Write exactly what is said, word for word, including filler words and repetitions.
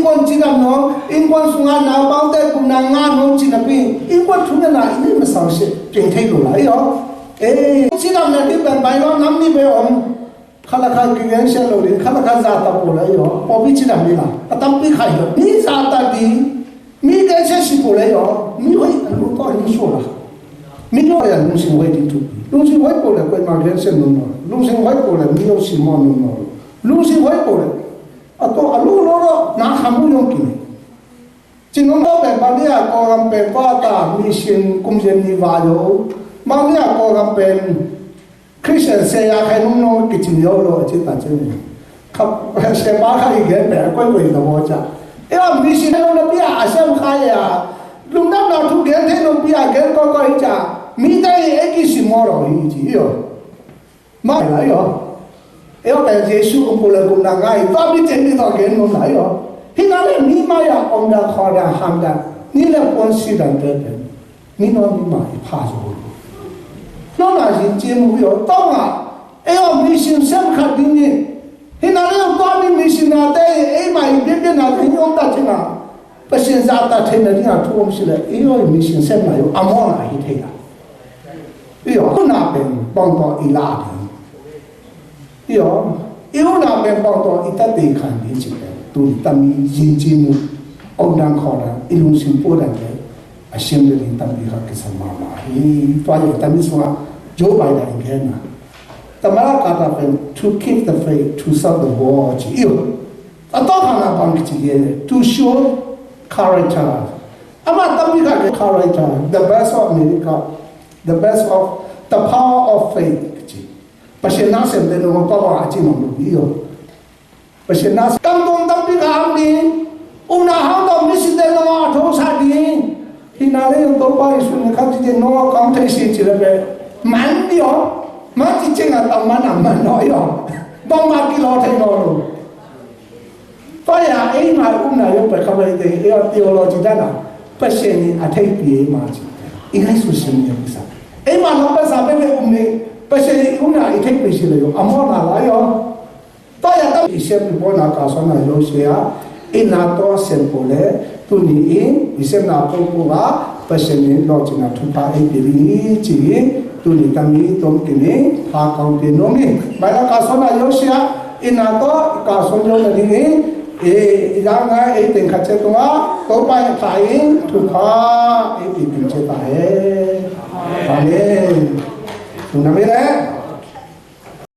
Innkuan cidam nuam, innkuan sungah naupangte gupna ngah nuam cih napi, innkuan thungetna i neih masa uh seh piang thei lo lai aw. Eh, cidam na ding pen bai lo, nam nih pen om. Khat le khat kigensiat lo ding, khat le khat zahtak peuh lai aw. Pawlpi cidam ding la, a tampi khat hi lo. Mi zahtak ding, mi gensiat sih peuh lai aw. Mi hoih a lu tawh a ning suak la. Mi hoih a lungsim hoih ding thupi. Lungsim hoih peuh le koimah gensiat nuam nawn lo. Lungsim hoih peuh le mi hoih simmawh nuam nawn lo. Lungsim hoih peuh le a tawh a lu lo lo na kha mu yong kine. Ci nung lo pen bang dia Kawlgam pen tua ta mission kum zen ni va yo. Bang dia Kawlgam pen Christian se ya khai nung nung kici yo lo a ci ta ci ni. Kha se pa kha i gen pen a koi koi ta bo ca. E a mission lo na pia a sem kha ya. Lungdam na thu gen thei lo pia gen koi koi ca. Mi ta i e ki simmawh lo hi ci yo. Mah lai aw. Ei aw pen Jesu um peuh le gupna ngah hi. Tua mi cih mi tawh gen nuam lai aw. Hi na le mi mai a om dan khaw dan ham dan ni le puan si dan te pen mi nawn mi mah i pha zo lo. Nawn na zin cim uh hi aw. Tawng a ei aw mission sem khat ding ni. Hi na le tua mi mission na te ei mah i biakbiakna te hi om ta cih na. Pasian zahtak theihna dingah thu om si leh ei aw i mission sem lai uh a mawhna hi thei a. I aw, i upna pen bang tawh i la ding. I aw, i upna pen bang tawh i tate khan ding cih pen tuni tami zin cim uh, om dan khaw dan, i lungsim pua dan te a siam ding tampi kha kisam mahmah hi. Tua i tami sungah Joe Biden in genna, Tamara Carter pen to keep the faith, to serve the world ci i aw. A tawpna bang kici hiam, to show character. Amah tampi kha character, the best of America, the best of the power of faith kici. Pasian na sem te nong tawh a ci nong lo hi aw. Pasian na sem tam dong tampi kha am ding. Upna hang dong mi si te nong a tho sa ding. Hi na le yong Topa Jesu ni khat ci te nong a kam thei si ci le pe. Man di aw. Man ci ceng a tam man a man naw aw. Bang ma ki lo thei naw lo. Tua a eima i upna zong pai kha bai te, ei a theology dan a Pasian in a theihpih ei ma ci. I ngaihsut sim ni a kisa. Eima lam Pasian pen pen um ni, Pasian in i upna i theihpih si le zong a mawhna lai aw. Tua a tam i siam i buaina kalsuanna zong sia, i na tua siam peuh le, tuni in i siamna peuhpeuh a Pasian in lawhcinna thupha ei pia ding hi ci hi. Tuni tami tom kini pha kong pia nuam hi. Mai la kalsuanna zong sia, i na tawh i kalsuan zo nading hi. I, i dang ngai ei teng khat ciat tungah Topa in pha in thupha ei pia ding ciat ta hen. Amen. Tuna mi le.